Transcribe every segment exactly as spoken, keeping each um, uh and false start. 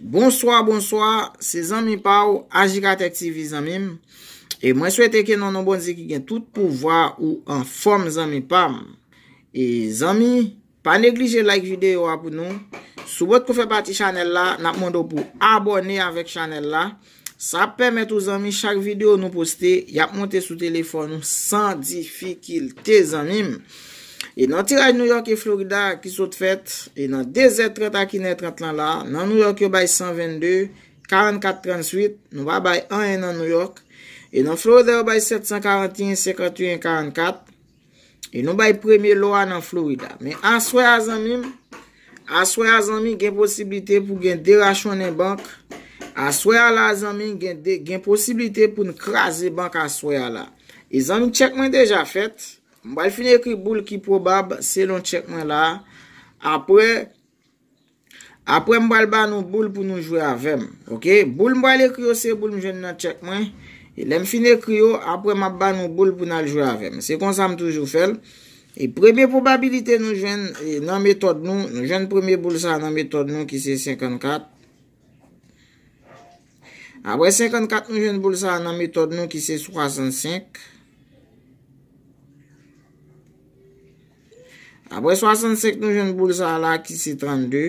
Bonswa, bonswa, se zanmi pa w, Ajikatèk T V, zanmi m. E mwen swete ke nan non Bondye ki gen tout pouvwa, ou anfòm, zanmi pa m. E zanmi, pa neglije like videyo a pou nou. Si w potko fè pati chanèl la, n ap mande w pou abòne avèk chanèl la. Sa ap pèmèt ou, zanmi, chak videyo nou poste, y ap monte sou telefòn ou san difikilte, zanmi m. E nan tiraj New York e Florida ki sot fèt, e nan de zè trant ak inè trant lan la, nan New York yo bay san vennde, karannkat tranntuit, nou pa bay anyen nan New York. E nan Florida yo bay sèt san karanteyen, senkanteyen, karannkat. E nou bay premye lò a nan Florida. Men aswè a, zanmi m, aswè a, zanmi, gen posiblite pou gen de rachonnen bank. Aswè a la, zanmi, gen de, gen posiblite pou n kraze bank aswè a la. E zanmi, tchèk mwen deja fèt. M pral fin ekri boul ki pwobab selon tchèk mwen la. Apre, apre m pral ba nou boul pou nou jwe avè m. Oke? Boul m pral ekri yo se boul m jwenn nan tchèk mwen. E lè m fin ekri yo, apre m ap ba nou boul pou n al jwe avè m. Se konsa m toujou fè l. E premye pwobabilite nou jwenn, e, nan metòd nou, nou jwenn premye boul sa a nan metòd nou ki se senkannkat. Apre senkannkat, nou jwenn boul sa a nan metòd nou ki se swasannsenk. Apre swasannsenk, nou jwenn boul sa a la ki se trannde.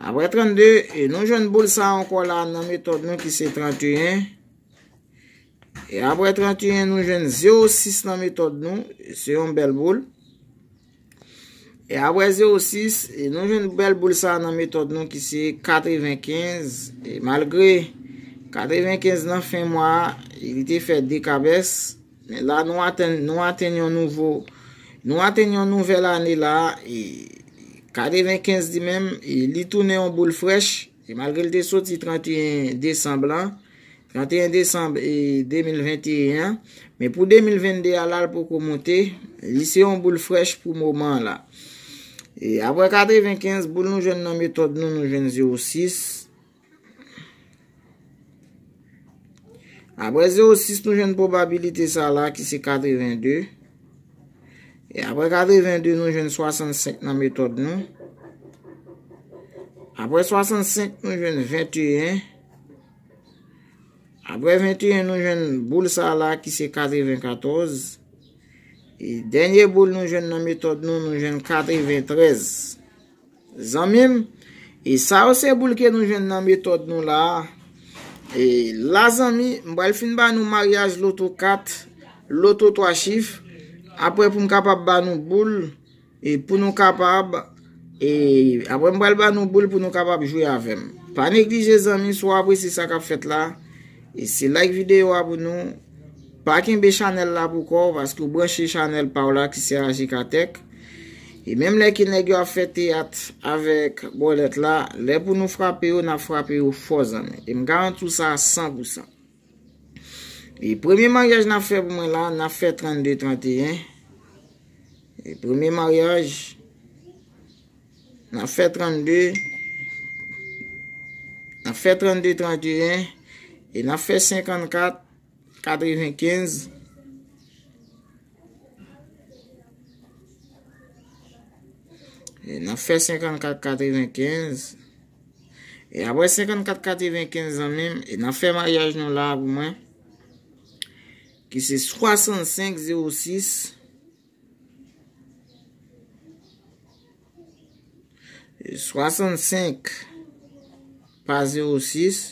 Apre trannde, e nou jwenn boul sa a ankò la nan metòd nou ki se tranteyen. E apre tranteyen, nou jwenn zewo sis nan metòd nou. Se yon bèl boul. E apre zewo sis, e nou jwenn bèl boul sa a nan metòd nou ki se katrevenkenz. E malgre katrevenkenz nan fen mwa a, e li te fè de kabès, men la nou atenn, nou atenn yon nouvo, nou atenn yon nouvèl ane la, e katrevenkenz li menm, e li tounen yon boul frèch. E malgre li te soti tranteyen desanm lan, tranteyen desanm, e, de mil venteyen an. Men pou de mil vennde a la, l poko monte. Li se yon boul frèch pou moman an la. E apre katrevenkenz, boul nou jwenn nan metòd nou, nou jwenn zewo sis. Apre zewo sis, nou jwenn pwobabilite sa la ki se katrevende. E apre katrevende, nou jwenn swasannsenk nan metòd nou. Apre swasannsenk, nou jwenn venteyen. Apre venteyen, nou jwenn boul sa la ki se katrevenkatòz. E dènye boul nou jwenn nan metòd nou, nou jwenn katreventrèz. Zanmi m, e sa yo se boul ke nou jwenn nan metòd nou la a. E la, zanmi, m pral fin ba nou maryaj loto kat, loto twa chif. Apre pou m kapab ba nou boul, e pou nou kapab, e apre m pral ba nou boul pou nou kapab jwe avè m. Pa neglije, zanmi, si w apresye sa k ap fèt la, e se like videyo a pou nou. Pa kenbe chanèl la pou kò w, paske w branche chanèl pa w la ki se Ajikatèk. E menm lè ke nèg yo ap fè teyat avèk bòlèt la, lè pou nou frape yo, n ap frape yo fò, zanmi. E m garanti w sa a san pou san. E premye maryaj n ap fè pou mwen la, n ap fè trannde tranteyen. E premye maryaj, n ap fè trannde, n ap fè trannde tranteyen, e n ap fè senkannkat katrevenkenz. E n ap fè senkannkat katrevenkenz. E apre senkannkat katrevenkenz, zanmi m, e n ap fè maryaj nou la pou mwen, ki se swasannsenk zewo sis. Swasannsenk pa zewo sis.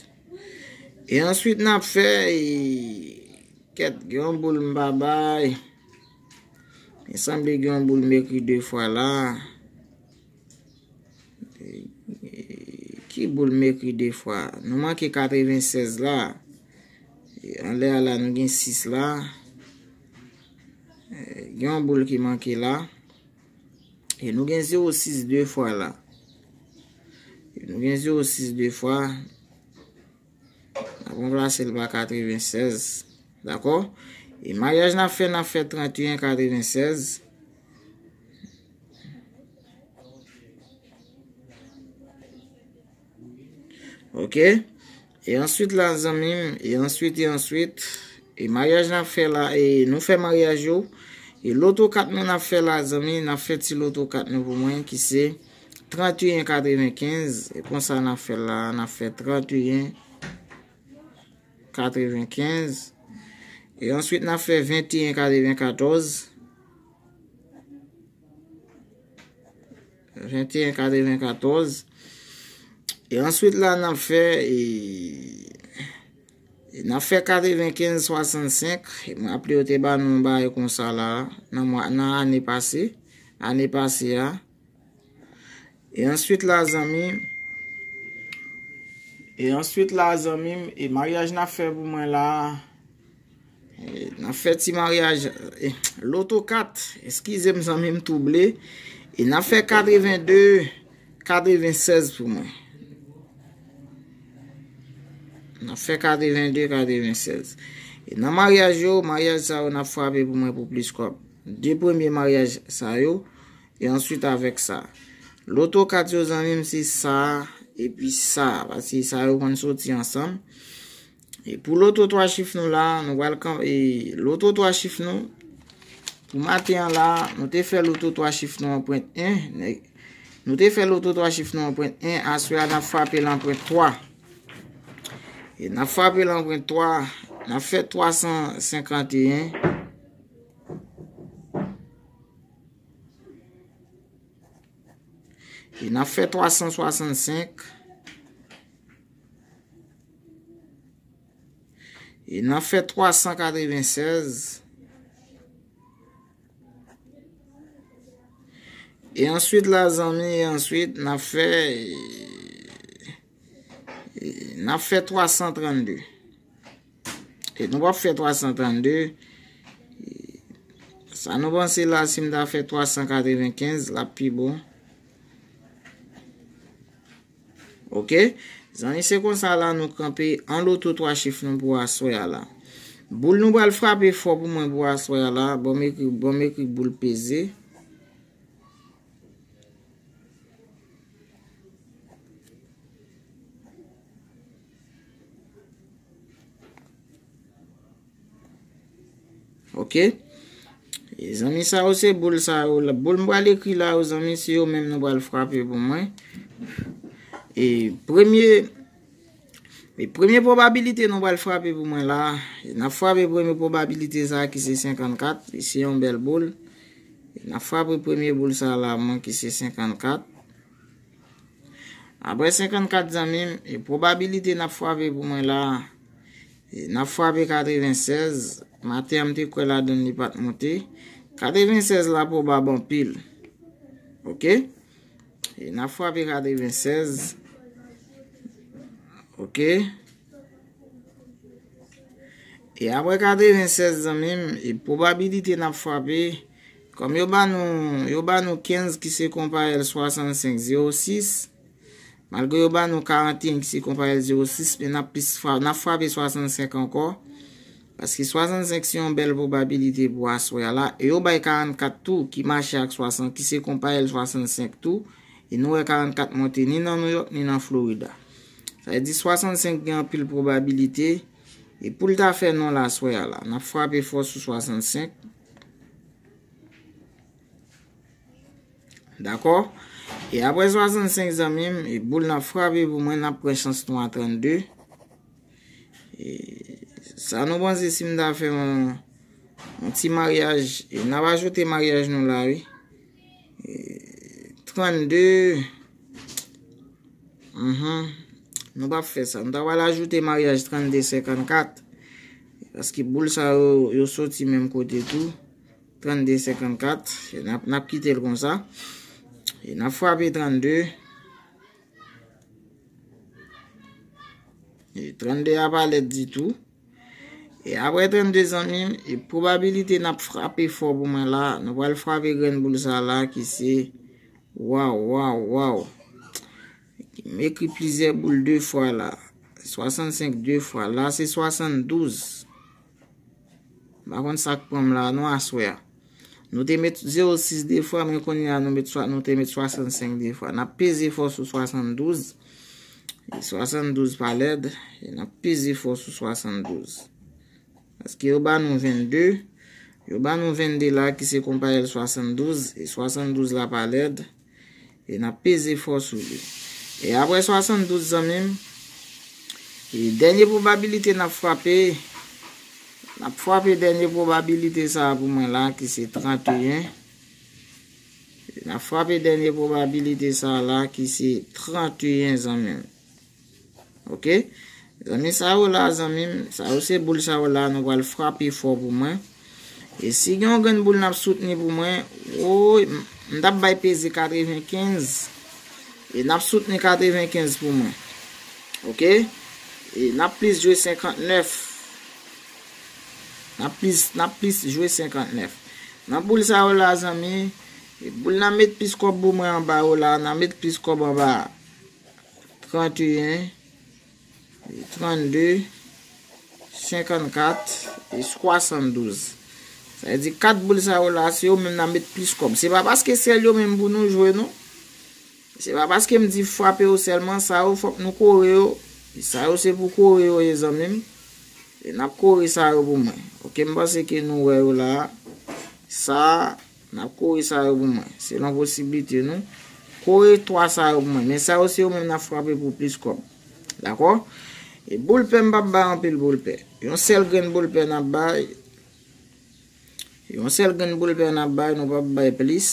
E answit n ap fè, e, kèt, gen yon boul m pa bay. Men sanble gen yon boul m ekri de fwa la. E, e, ki boul m ekri de fwa? Nou manke katrevensèz la. E, anlè a la, nou gen sis la. E, gen yon boul ki manke la. E nou gen zewo sis de fwa la. E nou gen zewo sis de fwa. N ap ranplase l pa katrevensèz. Dakò? E maryaj n ap fè, n ap fè tranteyen katrevensèz. Oke? E answit la, zanmi m, e answit, e answit, e maryaj n ap fè la, e nou fè maryaj yo, e loto kat nou n ap fè la, zanmi, n ap fè ti loto kat nou pou mwen, ki se trannteyen katrevenkenz. E konsa n ap fè l la, n ap fè trannteyen katrevenkenz. E answit, n ap fè venteyen katrevenkatòz. Venteyen katrevenkatòz. E answit la, n ap fè, e, e n ap fè katrevenkenz swasannsenk. E mwen raple yo te ba nou yon bagay konsa la, nan mwa, nan ane pase. Ane pase a. E answit la, zanmi m, e answit la, zanmi m, e maryaj n ap fè pou mwen la, e n ap fè ti maryaj, e, loto kat, eskize m, zanmi m, touble, e n ap fè katrevenn de, katrevensèz pou mwen. N ap fè katrevenn de, katrevensèz. E nan maryaj yo, maryaj sa yo n ap frape pou mwen pou plis kòb. De premye maryaj sa yo, e answit avèk sa. Loto kat yo, zanmi m, se sa, epi sa, paske sa yo konn soti ansanm. E pou loto twa chif nou la, nou pral kan-, e loto twa chif nou, pou maten an la, nou te fè loto twa chif nou anprent en, nèg, nou te fè loto twa chif nou anprent en, aswè a n ap frape l anprent twa. E n ap frape l anprent twa, n ap fè twa san senkanteyen. E n ap fè twa san swasannsenk. E n ap fè twa san katrevensèz. E answit la, zanmi, e answit, n ap fè, e, e n ap fè twa san trannde. E nou p ap fè twa san trannde. Sa nou panse la, si m ta fè twa san katrevenkenz, l ap pi bon. Oke? Zanmi, se konsa la nou kanpe an loto twa chif nou pou aswè a la. Boul nou pral frape fò pou mwen pou aswè a la. Ban m ekri, ban m ekri boul peze. Oke? E zanmi, sa yo se boul sa yo la. Boul m pral ekri la yo, zanmi, se yo menm nou pral frape pou mwen. E premye, e premye pwobabilite nou pral frape pou mwen la. E n ap frape premye pwobabilite sa ki se senkannkat. E se yon bèl boul. E n ap frape premye boul sa la, mwen, ki se senkannkat. Apre senkannkat, zanmi m, e pwobabilite n ap frape pou mwen la, e n ap frape katrevensèz. Maten an, m te kwè ladann li pa t monte. Katrevensèz la pwobab anpil. Oke? E n ap frape katrevensèz. Oke? E apre katrevensèz, zanmi m, e pwobabilite n ap frape, kòm yo ba nou, yo ba nou kenz ki se konpayèl swasannsenk zewo sis, malgre yo ba nou karanteyen ki se konpayèl zewo sis, men n ap plis fra-, n ap frape swasannsenk ankò, paske swasannsenk se yon bèl pwobabilite pou aswè a la, e yo bay karannkat tou ki mache ak swasant, ki se konpayèl swasannsenk tou, e nou wè karannkat monte ni nan Nouyòk ni nan Florida. Sa vle di swasannsenk gen anpil pwobabilite, e pou l ta fè non l aswè a la, n ap frape fò sou swasannsenk. Dakò? E apre swasannsenk, zanmi m, e boul n ap frape pou mwen, n ap pran chans nou a trannde. E sa nou panse si m ta fè yon, yon ti maryaj, e n ap ajoute maryaj nou la, wi. E trannde. Mhm. Nou p ap fè sa. Nou ta pral ajoute maryaj trannde senkannkat. Paske boul sa yo, yo soti menm kote tou. Trannde senkannkat. E n ap, n ap kite l konsa. E n ap frape trannde. E trannde a pa lèd ditou. E apre trannde, zanmi m, e pwobabilite n ap frape fò pou mwen la, nou pral frape grenn boul sa la ki se, waw, waw, waw. M ekri plizyè boul de fwa la. Swasannsenk de fwa. La, se swasanndouz. M pa konn sa k pran m la, non, aswè a. Nou te met zewo sis de fwa, men kounye a nou met swa-, nou te met swasannsenk de fwa. N ap peze fò sou swasanndouz. E swasanndouz pa lèd. E n ap peze fò sou swasanndouz. Paske yo ba nou vennde. Yo ba nou vennde la ki se konpayèl swasanndouz. E swasanndouz la pa lèd. E n ap peze fò sou li. E apre swasanndouz, zanmi m, e dènye pwobabilite n ap frape, n ap frape dènye pwobabilite sa a pou mwen la, ki se tranteyen. N ap frape dènye pwobabilite sa a la, ki se tranteyen, zanmi m. Ok? Zanmi sa yo la, zanmi m, sa yo se boul sa yo la, nou pral frape fò pou mwen. E si gen yon grenn boul n ap soutni pou mwen, woy, m, m t ap bay peze katrevenkenz. E n ap soutni katrevenkenz pou mwen. Ok? E n ap plis jwe senkantnèf. N ap plis, n ap plis jwe senkantnèf. Nan boul sa yo la, zanmi, e boul n ap met plis kòb pou mwen anba yo la, n ap met plis kòb anba a. Tranteyen, trannde, senkannkat e swasanndouz. Sa vle di kat boul sa yo la, se yo menm n ap met plis kòb. Se pa paske sèl yo menm pou nou jwe, non. Se pa paske m di frape yo sèlman, sa yo fòk nou kore yo. E sa yo se pou kore yo ye, zanmi m. E n ap kore sa yo pou mwen. Ok, m panse ke nou wè yo la. Sa, n ap kore sa yo pou mwen. Selon posiblite nou. Kore twa sa yo pou mwen. Men sa yo se yo menm n ap frape pou plis kòb. Dakò? E boul pè, m p ap bay anpil boul pè. Yon sèl grenn boul pè n ap bay. Yon sèl grenn boul pè n ap bay, nou p ap bay plis.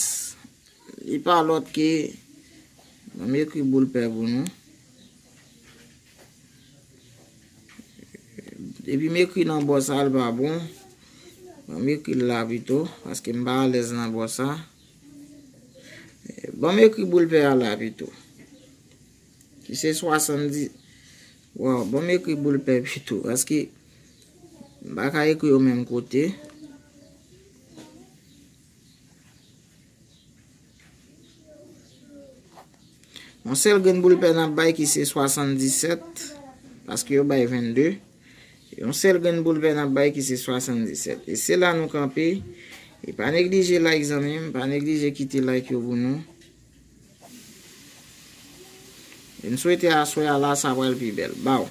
Li pa lòt ke, ban m ekri boul pè pou nou. Depi m ekri nan bò sa, l pa bon. Ban m ekri l la pito, paske m pa alèz nan bò sa. Ban m ekri boul pè a la pito. Ki se swasanndis. Waw, ban m ekri boul pè pito, paske m pa ka ekri yo menm kote. Yon sèl grenn boul pè n ap bay ki se swasanndisèt, paske yo bay vennde. Yon sèl grenn boul pè n ap bay ki se swasanndisèt. E se la nou kanpe. E pa neglije like, zanmi m, pa neglije kite like yo pou nou. E m swete aswè a la, sa pral pi bèl. Baw.